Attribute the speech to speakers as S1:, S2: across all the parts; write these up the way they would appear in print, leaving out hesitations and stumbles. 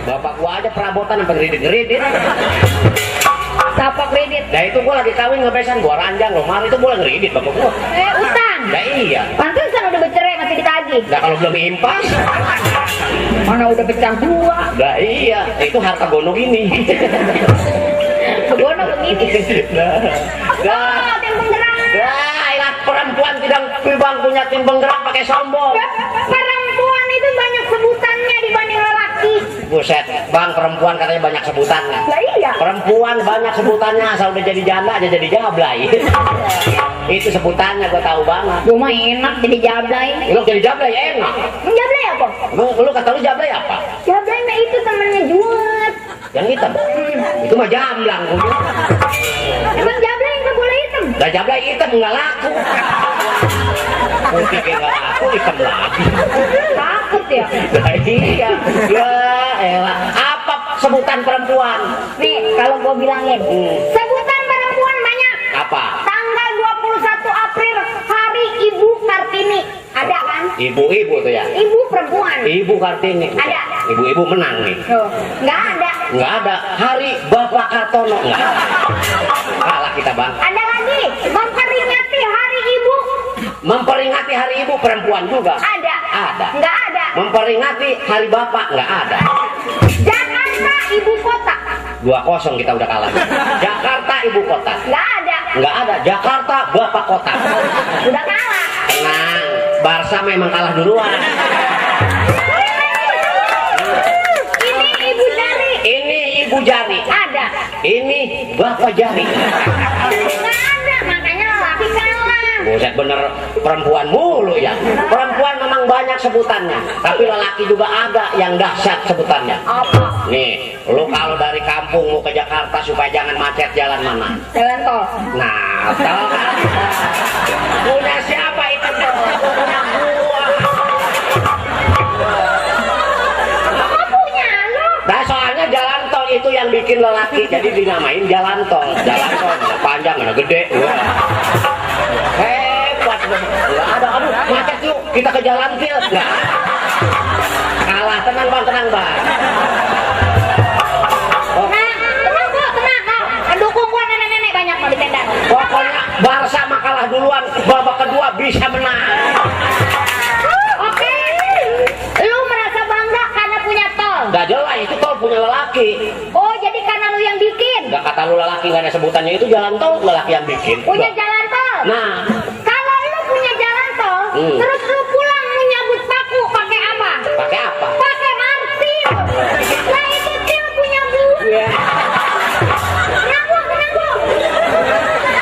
S1: Bapak gua aja perabotan sampai ngeridit-ngeridit.
S2: Siapa kredit?
S1: Nah itu gua lagi kawin ngebesan gua ranjang loh, mari itu gua ngeridit bapak gua.
S2: Utang.
S1: Nah iya.
S2: Pantesan udah bercerai masih ditagih.
S1: Nah kalau belum impas,
S2: Mana udah pecah dua.
S1: nah iya, itu harta gono gini.
S2: Begono begini.
S1: Nah,
S2: Tim penggerak.
S1: enak perempuan tidak punya tim penggerak pakai sombong.
S2: Perempuan itu banyak sebutannya dibanding lelaki.
S1: Buset, bang perempuan katanya banyak sebutannya.
S2: Lah iya.
S1: Perempuan banyak sebutannya, asal udah jadi janda aja jadi jablay. Itu sebutannya gua tahu banget.
S2: Gue mah enak jadi jablay.
S1: Lu jadi jablay enak.
S2: Jablay apa?
S1: Lu kata lu jablay apa?
S2: Jablay mah itu temennya Jumet.
S1: Yang hitam. Itu mah jamblang gua bilang.
S2: Emang jablay nggak boleh hitam?
S1: Lah jablay hitam nggak laku. Putih nggak laku, hitam lagi.
S2: Takut ya.
S1: Nah, iya. Ya elah. Apa sebutan perempuan?
S2: Nih kalau gue bilangin, sebutan perempuan banyak.
S1: Apa?
S2: Tanggal 21 April Hari Ibu Kartini. Ada kan?
S1: Ibu-ibu tuh ya.
S2: Ibu perempuan.
S1: Ibu Kartini.
S2: Ada.
S1: Ibu-ibu menang nih.
S2: Tuh, nggak ada.
S1: Nggak ada. Hari Bapak Kartono nggak ada. Kalah kita bang.
S2: Ada lagi. Memperingati Hari Ibu.
S1: Memperingati Hari Ibu perempuan juga.
S2: Ada.
S1: Ada.
S2: Nggak ada.
S1: Memperingati Hari Bapak nggak ada.
S2: Jakarta Ibu Kota.
S1: 2-0 kita udah kalah. Jakarta Ibu Kota.
S2: Nggak ada.
S1: Nggak ada. Jakarta Bapak Kota.
S2: Udah kalah.
S1: Tenang. Barca memang kalah duluan.
S2: Ini Ibu Jari.
S1: Ini Ibu Jari.
S2: Ada.
S1: Ini Bapak Jari.
S2: Nggak ada. Makanya lelaki kalah.
S1: Buset bener perempuan mulu ya. Perempuan memang banyak sebutannya, tapi lelaki juga ada yang dahsyat sebutannya.
S2: Apa?
S1: Nih, lu kalau dari kampung mau ke Jakarta supaya jangan macet jalan mana?
S2: Jalan tol.
S1: Nah, tol kan? Punya siapa itu tol? Punya gua.
S2: Kok punya lu?
S1: Nah, soalnya jalan tol itu yang bikin lelaki, jadi dinamain jalan tol. Jalan tol ada panjang, ada gede. Wah. Hebat. Nggak ada, aduh, macet yuk, kita ke jalan til. Nggak. Kalah, tenang bang, tenang bang. Oh,
S2: Tenang kok, tenang kak. Pendukung gua nenek-nenek banyak mau di tenda.
S1: pokoknya Barca mah kalah duluan, babak kedua bisa menang.
S2: Oke. Lu merasa bangga karena punya tol.
S1: Gak jelas, itu tol punya lelaki.
S2: Oh, jadi karena lu yang bikin.
S1: Gak kata lu lelaki, gak ada sebutannya, itu jalan tol lelaki yang bikin.
S2: Punya jalan tol.
S1: Nah,
S2: Kalau lu punya jalan tol, terus lu pulang menyabut paku pakai apa?
S1: pakai apa?
S2: Pakai martil. Nah itu dia punya bu.
S1: Ya.
S2: Kenapa?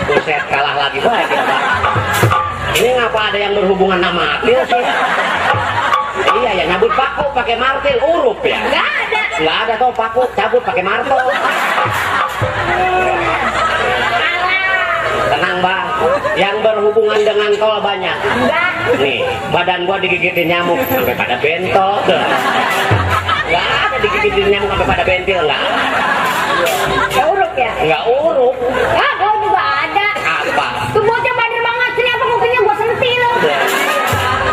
S1: Buset, kalah lagi baik ya, Bang. Ini ngapa ada yang berhubungan sama martil sih? Iya ya, nyabut paku pakai martil, urup ya?
S2: Nggak ada.
S1: Nggak ada tuh paku, cabut pakai martil. Tenang bang, yang berhubungan dengan tol banyak.
S2: Enggak.
S1: Nih, badan gua digigitin nyamuk sampai pada bentol. Nggak ada digigitin nyamuk sampai pada bentil, nggak ada.
S2: Nggak uruk ya?
S1: Nggak urup.
S2: Ah, gua juga ada.
S1: Apa?
S2: Tuh bocah bader banget sini apa kupingnya gua sentil.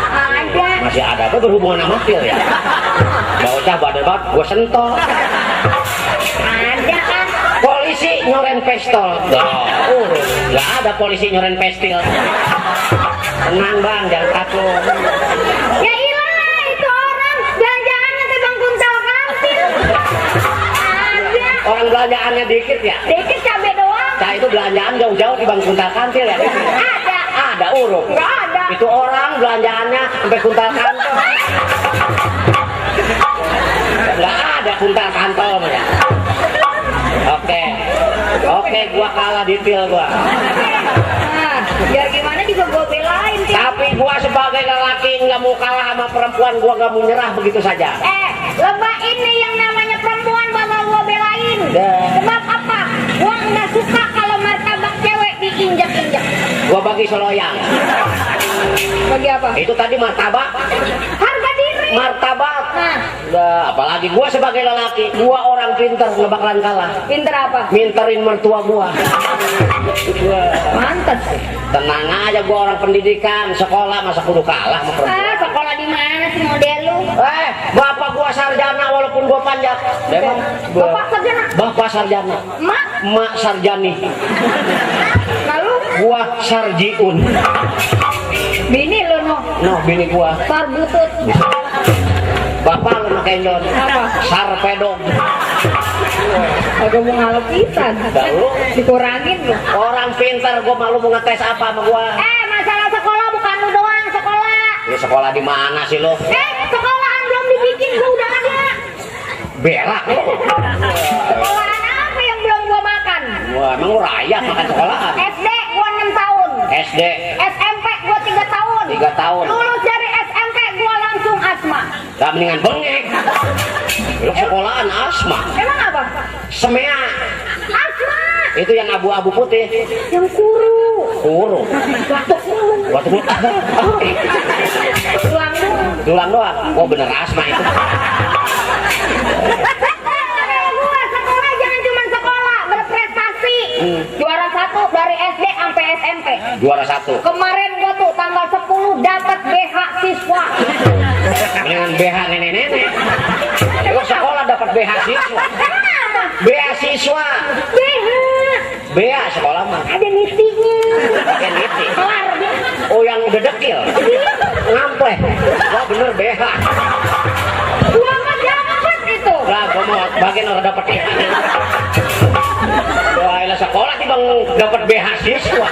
S2: Ada.
S1: Masih ada tuh berhubungan sama martil ya? Bocah badan banget, gua sentuh.
S2: Ada kan?
S1: Polisi nyoren pistol. Nggak ada polisi nyoren pestil. Tenang bang, jangan takut.
S2: Ya ilah, itu orang belanjaannya ke Bang Kuntal Kantin. Ada.
S1: Orang belanjaannya dikit ya?
S2: Dikit cabai doang.
S1: Nah itu belanjaan jauh-jauh di Bang Kuntal Kantil ya?
S2: Ada.
S1: Ada urup.
S2: Nggak ada.
S1: Itu orang belanjaannya sampai kuntal kantong. Nggak ada kuntal kantong ya. Oke, gua kalah di til gua.
S2: Nah, biar gimana juga gua belain sih.
S1: Tapi gua sebagai lelaki nggak mau kalah sama perempuan, gua nggak mau nyerah begitu saja.
S2: Lebah ini yang namanya perempuan bakal gua belain. Sebab apa? Gua nggak suka kalau martabak cewek diinjak-injak.
S1: Gua bagi seloyang.
S2: Bagi apa?
S1: Itu tadi martabak.
S2: Harga diri.
S1: Martabak.
S2: Nah,
S1: Udah, apalagi gua sebagai lelaki, gua orang pinter nggak bakalan kalah.
S2: pinter apa?
S1: Minterin mertua gua.
S2: Mantes.
S1: Tenang aja, gua orang pendidikan, sekolah masa kudu kalah sama perempuan.
S2: Sekolah di gimana sih model lu?
S1: Bapak gua sarjana walaupun gua panjang. Memang
S2: Bapak sarjana?
S1: Bapak sarjana. Mak sarjani.
S2: Lalu?
S1: Gua sarjiun.
S2: Bini lu
S1: No, bini gua.
S2: Sarbutut.
S1: Bapak lu no kenjon.
S2: Apa?
S1: Sarpedog.
S2: Agak mau ngalap pisan.
S1: Lalu?
S2: Dikurangin lu.
S1: Orang pintar, gua malu mau ngetes apa sama gua.
S2: Masalah sekolah bukan lu doang sekolah.
S1: Lu sekolah di mana sih lo?
S2: Sekolahan belum dibikin gua udah ada.
S1: Berak lo.
S2: Sekolahan apa yang belum gua makan?
S1: Wah, emang lu rakyat makan sekolahan?
S2: SD gua 6 tahun.
S1: SD
S2: SMP gua 3 tahun.
S1: 3 tahun.
S2: Lulus dari SMP gua langsung asma.
S1: Gak mendingan bengek. Lu sekolahan asma.
S2: Emang apa?
S1: Semea.
S2: Asma.
S1: Itu yang abu-abu putih.
S2: Yang kuru.
S1: Kuru.
S2: Batuk mulu.
S1: Waktu lu
S2: Tulang dulu.
S1: tulang doang. Oh bener asma itu.
S2: Gua sekolah jangan cuma sekolah, berprestasi. Juara 1 dari SD sampai SMP.
S1: Juara 1.
S2: Kemarin gua tuh tanggal 10 dapat BH siswa.
S1: Dengan BH nenek-nenek. Lu sekolah dapat BH siswa.
S2: Kenapa?
S1: BH siswa.
S2: BH.
S1: BH sekolah mah.
S2: Ada nitinya.
S1: Pakai niti.
S2: Kelar dia.
S1: Oh yang udah dekil. Ngampleh. Wah bener BH.
S2: Gua mah dapat itu.
S1: Lah gua mau bagian orang dapat BH. Wah, lah sekolah sih bang dapat BH siswa.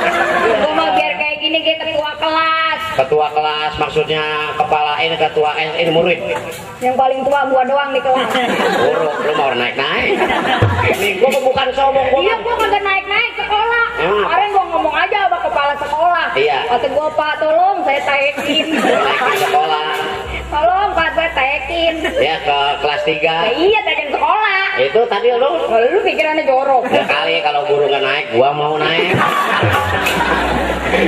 S2: Gua mah biar kayak gini kayak ketua kelas.
S1: Ketua kelas maksudnya kepala ini ketua ini murid.
S2: Yang paling tua gua doang di kelas.
S1: Guru, lu mau naik-naik. Nih gua bukan sombong gua.
S2: Iya, gua kagak naik-naik sekolah.
S1: Emang?
S2: Kemarin gua ngomong aja sama kepala sekolah.
S1: Iya.
S2: Kata gua, Pak, tolong saya taekin.
S1: Naik di sekolah.
S2: Tolong Pak, saya taekin.
S1: Ya ke kelas 3.
S2: Iya, taekin sekolah.
S1: Itu tadi lu.
S2: Kalau lu pikirannya jorok.
S1: Ya kali kalau guru nggak naik, gua mau naik.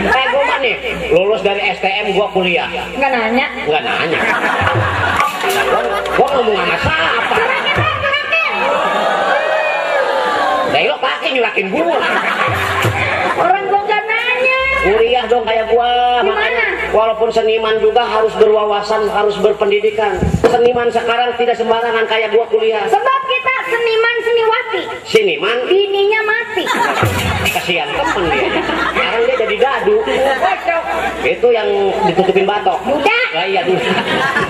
S1: Gua mah nih lulus dari STM gua kuliah.
S2: Nggak nanya.
S1: Nggak nanya. Nah, gua ngomong sama siapa? Dari lo kaki nyurakin gua.
S2: Orang gua nggak nanya.
S1: Kuliah dong kayak gua.
S2: Gimana?
S1: Makanya walaupun seniman juga harus berwawasan, harus berpendidikan. Seniman sekarang tidak sembarangan kayak gua kuliah.
S2: Sebab kita seniman seniwati.
S1: Seniman
S2: Bininya mati.
S1: kasihan temen dia. Sekarang dia jadi dadu.
S2: Bocok.
S1: Itu yang ditutupin batok.
S2: Duda.
S1: Lah iya duda.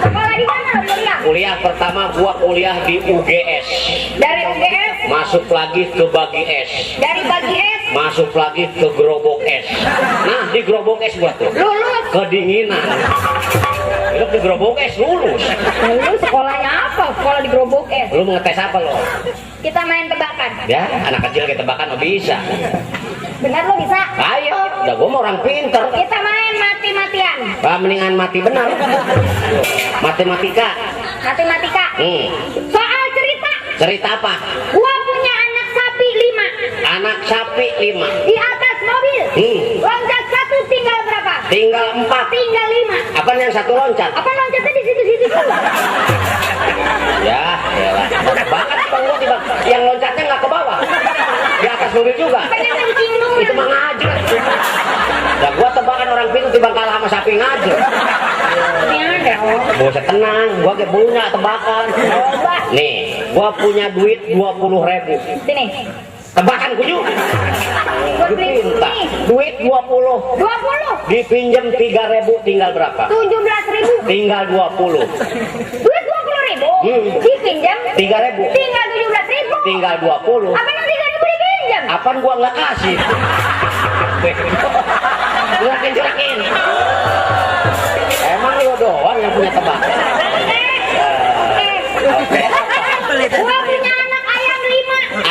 S2: Sekolah di mana lo kuliah?
S1: Kuliah pertama gua kuliah di UGS.
S2: Dari UGS.
S1: Masuk lagi ke Bagi S.
S2: Dari Bagi S.
S1: Masuk lagi ke Gerobok S. Nah di Gerobok S gua tuh
S2: Lulus.
S1: kedinginan. Hidup di Gerobok S lulus.
S2: Lu sekolahnya apa? Sekolah di Gerobok S.
S1: Lu mau ngetes apa lo?
S2: Kita main tebakan.
S1: Ya anak kecil kayak tebakan mah bisa.
S2: Benar lo bisa?
S1: Ayo, udah gua mau orang pinter.
S2: Kita main mati-matian.
S1: Mendingan mati benar. Matematika.
S2: Matematika. Soal cerita.
S1: Cerita apa?
S2: Gua punya anak sapi 5.
S1: Anak sapi 5.
S2: Di atas mobil. Loncat 1 tinggal berapa?
S1: Tinggal 4.
S2: Tinggal 5.
S1: Apa yang satu loncat?
S2: Apa loncatnya di situ-situ?
S1: Ya, iyalah. Bahkan bang gua tiba yang loncatnya nggak ke bawah. Di atas mobil juga.
S2: Pengen mancing lu.
S1: Itu mah ngajer. Ya gua tebakan orang pintu tiba kalah sama sapi ngajer.
S2: Ini ada.
S1: Gua usah tenang, gua gak punya tebakan.
S2: Coba.
S1: Nih, gua punya duit 20.000.
S2: Sini.
S1: Tebakan kuju.
S2: Gua beli
S1: Dipinta.
S2: ini.
S1: Duit 20.
S2: 20.
S1: Dipinjem 3.000 tinggal berapa?
S2: 17.000.
S1: Tinggal 20.
S2: Duit 20.000. Dipinjam
S1: 3.000.
S2: tinggal 17.000.
S1: Tinggal 20.
S2: Apa yang 3.000 dipinjam?
S1: Apaan gua nggak kasih? Jurakin. Emang lu doang yang punya tebakan? Oke.
S2: Gua punya anak ayam 5.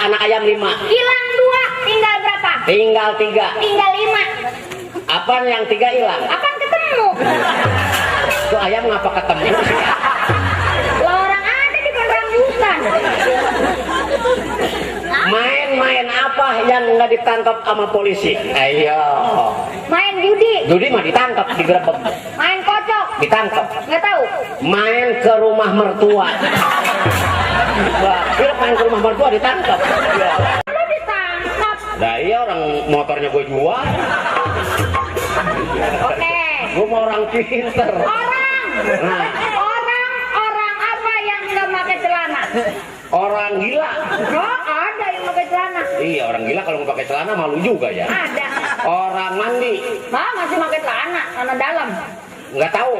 S1: Anak ayam 5.
S2: Hilang 2, tinggal berapa?
S1: Tinggal 3.
S2: Tinggal 5.
S1: Apaan yang 3 hilang?
S2: Apaan ketemu?
S1: Itu ayam ngapa ketemu?
S2: Lah orang ada di pohon rambutan.
S1: Main-main apa yang nggak ditangkap sama polisi? Ayo.
S2: Main judi.
S1: Judi mah ditangkap, digerebek.
S2: Main kocok.
S1: Ditangkap.
S2: Nggak tahu.
S1: Main ke rumah mertua. Wah, dia main ke rumah mertua ditangkap. Ya.
S2: Lu ditangkap.
S1: Nah iya orang motornya gue jual.
S2: Oke.
S1: Gue mau orang pinter.
S2: Orang
S1: Nah,
S2: Orang apa yang nggak pakai celana?
S1: orang gila.
S2: Oh, ada yang pakai celana.
S1: Iya, orang gila kalau nggak pakai celana malu juga ya.
S2: Ada.
S1: Orang mandi.
S2: Masih pakai celana dalam.
S1: Nggak tahu.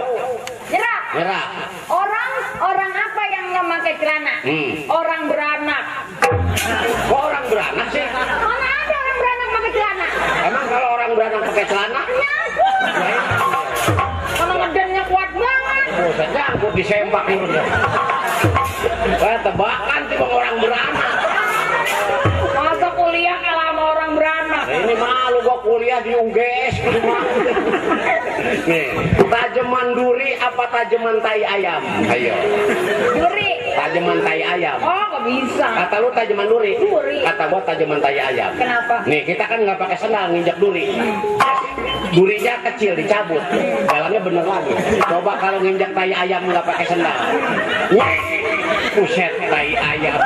S2: Nyerah.
S1: Nyerah.
S2: Orang apa yang nggak pakai celana? Orang beranak.
S1: Kok orang beranak sih?
S2: Mana ada orang beranak pakai celana?
S1: Emang kalau orang beranak pakai celana?
S2: Kalau ngedennya kuat banget.
S1: Buset, nyangkut disempak mulutnya. Kayak tebakan sih bang orang beranak.
S2: Masa kuliah kalah sama orang beranak?
S1: Ini malu gua kuliah di UGS. Nih, tajeman duri apa tajeman tai ayam? Ayo.
S2: Duri.
S1: Tajeman tai ayam.
S2: Oh, nggak bisa.
S1: Kata lu tajeman duri.
S2: Duri.
S1: Kata gua tajeman tai ayam.
S2: Kenapa?
S1: Nih, kita kan nggak pakai sendal nginjak duri. Durinya kecil dicabut. Jalannya bener lagi. Coba kalau nginjak tai ayam nggak pakai sendal. Buset, tai ayam.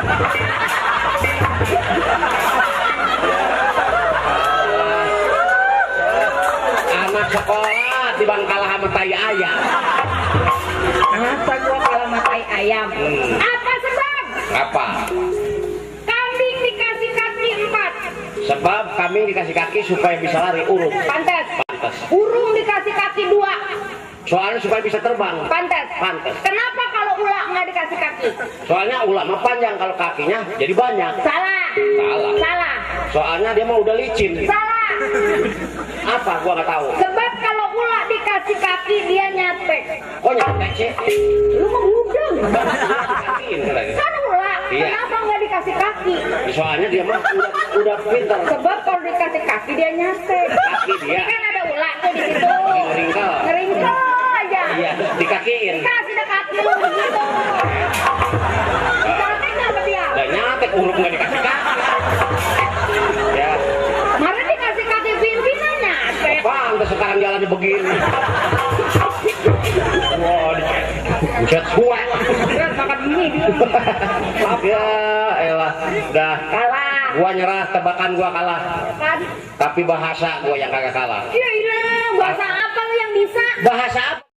S1: Anak sekolah dibang kalah sama tai ayam.
S2: Masa gua kalah sama tai ayam? Apa sebab?
S1: Apa?
S2: Kambing dikasih kaki 4.
S1: Sebab kambing dikasih kaki supaya bisa lari urut.
S2: Pantes.
S1: Pantes.
S2: Burung dikasih kaki 2.
S1: Soalnya supaya bisa terbang.
S2: Pantes.
S1: Pantes.
S2: Kenapa kalau ular nggak dikasih kaki?
S1: Soalnya ulama panjang, kalau kakinya jadi banyak.
S2: Salah.
S1: Salah.
S2: Salah.
S1: Soalnya dia mah udah licin.
S2: Salah.
S1: Apa? Gua nggak tahu.
S2: Sebab kalau ular dikasih kaki dia nyatek.
S1: Kok nyampe sih?
S2: Lu mah budeng.
S1: Kakiin katanya.
S2: Kan ular.
S1: Iya.
S2: Kenapa nggak dikasih kaki?
S1: Soalnya dia mah udah pintar.
S2: Sebab kalau dikasih kaki dia nyatek.
S1: Kaki dia.
S2: Kan ada ular tuh di situ.
S1: Ngeringkel.
S2: Ngeringkel aja.
S1: Iya, dikakiin.
S2: Dikasih deh kaki lu begitu. Nyatek nggak sama dia?
S1: Udah nyatek, urut nggak dikasih kaki. Ya,
S2: Kemarin dikasih kaki pimpinan nyatek.
S1: pantes sekarang jalannya begini. Wah, buset gua.
S2: Berat makan ini dia.
S1: Ya, elah, dah.
S2: Kalah.
S1: Gua nyerah, tebakan gua kalah.
S2: Kan?
S1: Tapi bahasa gua yang kagak kalah.
S2: Iya, bahasa apa lu yang bisa?
S1: Bahasa apa?